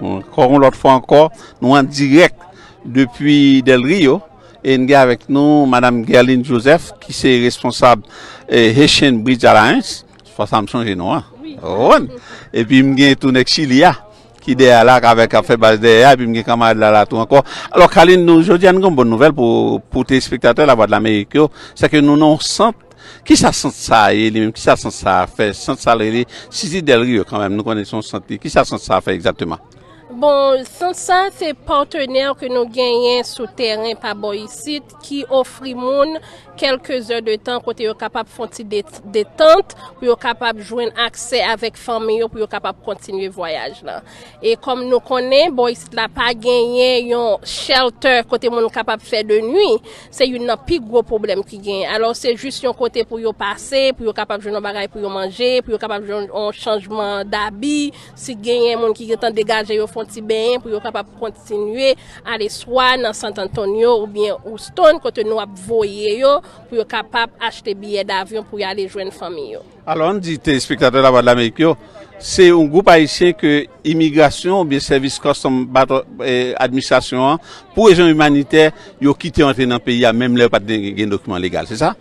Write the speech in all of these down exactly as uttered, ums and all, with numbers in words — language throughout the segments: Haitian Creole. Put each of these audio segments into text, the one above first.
Ankò yon lòt fwa ankò, nou an dirèk depi Del Rio, e n gen avèk nou Madam Guerline Joseph, ki se responsab, eh, Haitian Bridge Alliance. Fò sa m sonje non an. Wi. Epi m gen tou nèg Chili a, ki dèyè la, k avèk, k ap fè baz dèyè a, epi m gen kanmarad la, la tou ankò. Alò, Carline, nou, jodi a, nou gen yon bòn nouvèl pou, pou telespektatè Lavwadlamerik yo, se ke nou nan yon sant. Kisa sant sa a ye li menm? Kisa sant sa a fè? Sant sa a rele City Del Rio kanmenm, nou konnen se yon sant li. Kisa sant sa a fè egzakteman? Bon, sant sa a se patnè ke nou genyen sou tèren pa bò isit ki ofri moun kèlke zè de tan kote yo kapab fè yon ti det-, detant, pou yo kapab jwenn aksè avèk fanmi yo, pou yo kapab kontinye vwayaj la. E kòm nou konnen, bò isit la pa genyen yon shelter kote moun kapab fè de nwi, se youn nan pi gwo pwoblèm ki genyen. Alò, se jis yon kote pou yo pase, pou yo kapab jwenn yon bagay pou yo manje, pou yo kapab jwenn yon chanjman dabi, si genyen moun ki gentan degaje yo fè yon ti benyen, pou yo kapab kontinye ale swa nan San Antonio oubyen Houston, kote nou ap voye yo, pou yo kapab achte biyè davyon pou y ale jwenn fanmi yo. Alò, ann di telespektatè Lavwadlamerik yo, se yon gwoup ayisyen ke imigrasyon oubyen sèvis custom bato, eh, administrasyon an, pou rezon imanitè, yo kite yo antre nan peyi a, menm lè yo pa t gen, gen dokiman legal, se sa?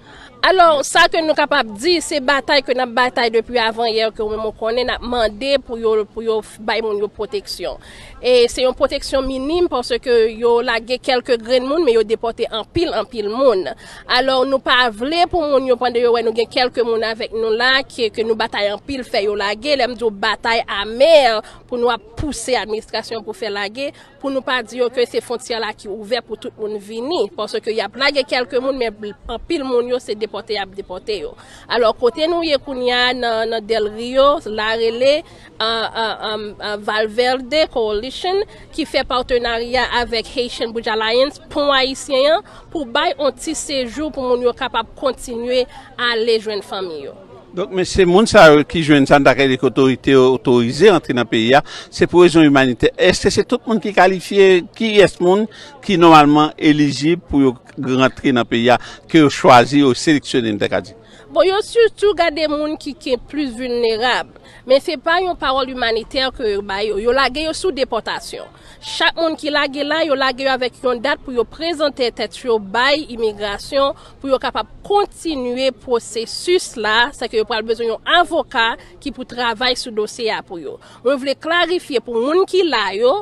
Alò, sa ke nou kapab di, se batay ke n ap batay depi avan yè, ke ou menm ou konnen, n ap mande pou yo, pou yo f-, bay moun yo pwoteksyon. E se yon pwoteksyon minim, paske yo lage kèlke grenn moun, men yo depòte anpil, anpil moun. Alò, nou pa vle pou moun yo, pandan yo wè nou gen kèlke moun avèk nou la, ke, ke nou batay anpil, fè yo lage. Lè m di w batay amè, pou nou ap pouse administrasyon pou fè lage, pou nou pa di yo ke se fwontyè la ki ouvè pou tout moun vini, paske y ap lage kèlke moun, men anpil moun yo, se depòte y ap depòte yo. Alò, kote nou ye kounye a nan, nan Del Rio, la rele, euh, euh, euh, euh, Valverde Coalition, ki fè patenarya avèk Haitian Bridge Alliance, Pon Ayisyen an, pou bay yon ti sejou pou moun yo kapab kontinye ale jwenn fanmi yo. Donk, men se moun sa yo ki jwenn sa n ta ka rele ke otorite yo otorize antre nan peyi a, se pou rezon imanitè. Èske se tout moun ki kalifye? Kiyès moun ki nòmalman elijib pou yo rantre nan peyi a, ke yo chwazi, yo seleksyone, n ta ka di? Bon, yo sitou gade moun ki, ki plis vilnerab. Men se pa yon pawòl imanitè ke yo ba yo. Yo lage yo sou depòtasyon. Chak moun ki lage la, yo lage yo avèk yon dat pou yo prezante tèt yo bay imigrasyon, pou yo kapab kontinye pwosesis la, sèke yo pral bezwen yon avoka ki pou travay sou dosye a pou yo. Mwen vle klarifye pou moun ki la yo,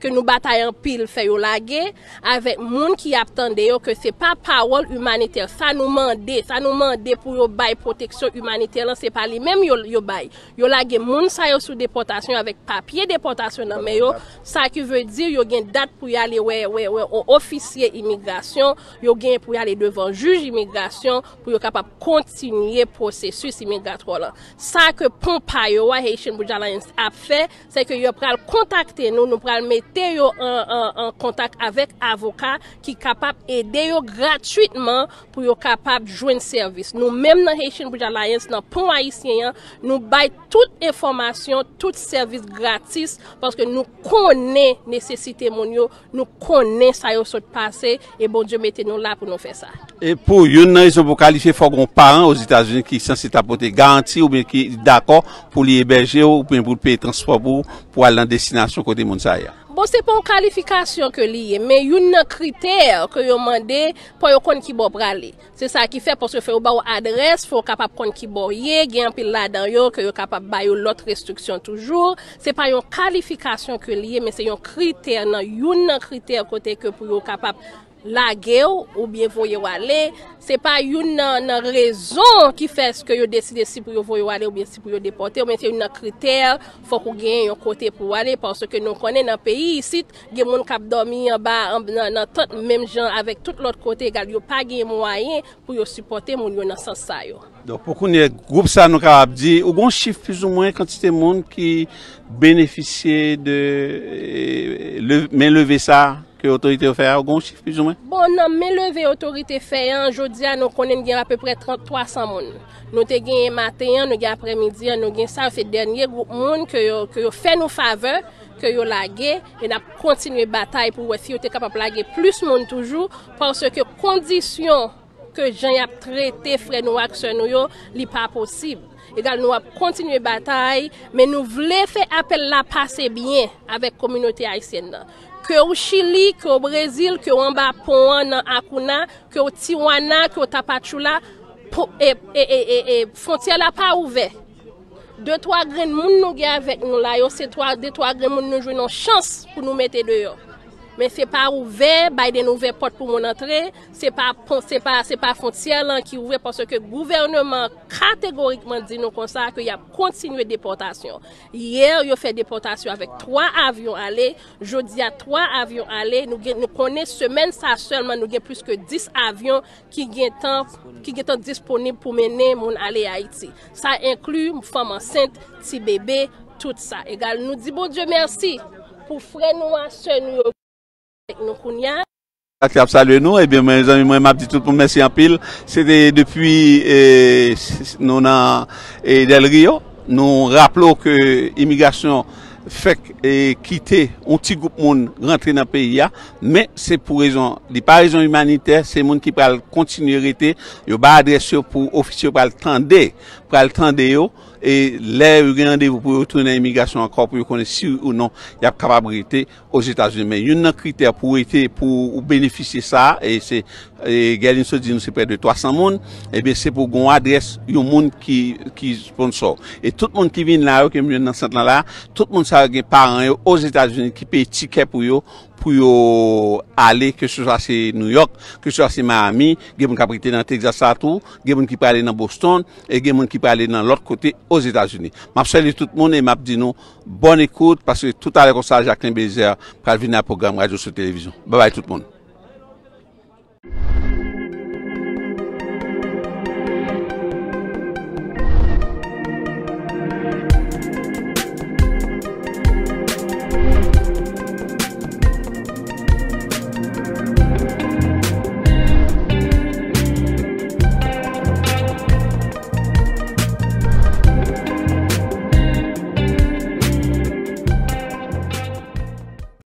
ke nou batay anpil fè yo lage, avèk moun ki ap tande yo, ke se pa pawòl imanitè. Sa nou mande, sa nou mande pou yo bay pwoteksyon imanitè lan, se pa li menm yo, yo bay. Yo lage moun sa yo sou depòtasyon avèk papye depòtasyon nan men yo, sa ki vle di yo gen dat pou y ale wè, wè, wè yon ofisye imigrasyon, yo gen pou y ale devan jij imigrasyon pou yo kapab kontinye pwosesis imigratwa lan. Sa ke pon pa yo a, Haitian Bridge Alliance ap fè, se ke yo pral kontakte nou, nou pral mete yo an, an, an kontak avèk avoka ki kapab ede yo gratwitman pou yo kapab jwenn sèvis. Nou menm nan Haitian Bridge Alliance, nan Pon Ayisyen an, nou bay tout enfòmasyon, tout sèvis gratis, paske nou konnen nesesite moun yo, nou konnen sa yo sot pase, e Bondye mete nou la pou nou fè sa. E pou youn nan rezon pou w kalifye, fòk gon paran Ozetazini ki sanse ta pote garanti oubyen ki dakò pou li ebèje w oubyen pou l peye transpò pou w, pou w al nan destinasyon kote moun sa a ye a. Bon, se pa yon kalifikasyon ke li ye, men youn nan kritè ke yo mande, fò yo konn ki bò w prale. Se sa ki fè, paske fò yo ba w adrès, fò w kapab konn ki bò w ye, gen anpil ladan yo ke yo kapab ba yo lòt restriksyon toujou. Se pa yon kalifikasyon ke li ye, men se yon kritè nan, youn nan kritè kote ke pou yo kapab lage w oubyen voye w ale. Se pa youn nan, nan rezon ki fè ke yo deside si pou yo voye w ale oubyen si pou yo depòte w, men se youn nan kritè, fòk ou gen yon kote pou w ale, paske nou konnen nan peyi isit, gen moun k ap dòmi anba, an, nan, nan tant menm jan avèk tout lòt kote egal, yo pa gen mwayen pou yo sipòte moun yo nan sans sa yo. Donk, pou kounye a, gwoup sa nou kapab di, ou gon chif plizoumwen kantite moun ki benefisye de, eh, le-, men leve sa ke otorite yo fè a, ou gon chif plizoumwen? Bon, nan men leve otorite fè an, jodi a nou konnen gen apeprè trant, twa san moun. Nou te genyen maten an, nou gen aprèmidi an, nou gen sa, se dènye gwoup moun ke yo, ke yo fè nou favè, ke yo lage, e n ap kontinye batay pou wè si yo te kapab lage plis moun toujou, paske kondisyon ke jan y ap trete frè nou ak sè nou yo, li pa posib. Egal, nou ap kontinye batay, men nou vle fè apèl la pase byen avèk kominote ayisyèn nan. Ke w Chili, ke w Brezil, ke w anba pon an nan Akouna, ke w Tijuana, ke w Tapachula, po- e, e, e, e, e, fwontyè la pa ouvè. De twa grenn moun nou gen avèk nou la yo, se twa, de twa grenn moun nou jwenn yon chans pou nou mete deyò. Men se pa ouvè, Biden ouvè pòt pou moun antre, se pa pon- se pa se pa fwontyè lan ki ouvè paske gouvènman kategorikman di nou konsa ke y ap kontinye depòtasyon. Yè yo fè depòtasyon avèk twa avyon ale, jodi a twa avyon ale, nou gen nou konnen semèn sa sèlman nou gen plis ke dis avyon ki gentan ki gentan disponib pou mennen moun ale Ayiti. Sa enkli fanm ansent, ti bebe, tout sa. Egal, nou di Bondye mèsi pou frè nou a, sè nou yo avèk nou kounye a. Ak ap salye nou, ebyen mwen zanmi mwen m ap di tout moun mèsi anpil. Se te depi eh, s- s- nou nan eh, Del Rio, nou raple w ke imigrasyon fèk eh, kite yon ti gwoup moun rantre nan peyi a, men se pou rezon, li pa rezon imanitè, se moun ki pral kontinye rete, yo bay adrès yo pou ofisye yo pral tande, pral tande yo, e lè yo gen randevou pou yo tounen imigrasyon ankò pou yo konnen si ou non y ap kapab rete Ozetazini. Men youn nan kritè pou rete, pou ou benefisye sa, e se e Guerline sot di nou se prè de twa san moun, ebyen se pou gon adrès yon moun ki ki sponsò. E tout moun ki vin la yo, ke m jwenn nan sant lan la, tout moun sa yo gen paran yo Ozetazini ki peye tikè pou yo, pou yo ale, ke se swa se New York, ke se swa se Miami, gen moun k ap rete nan Texas la tou, gen moun ki prale nan Boston, e gen moun ki prale nan lòt kote Ozetazini. M ap salye tout moun e m ap di nou bòn ekout, paske toutalè konsa Jacquelin Belizaire pral vin nan pwogram Radyo Sou Televizyon. Babay tout moun.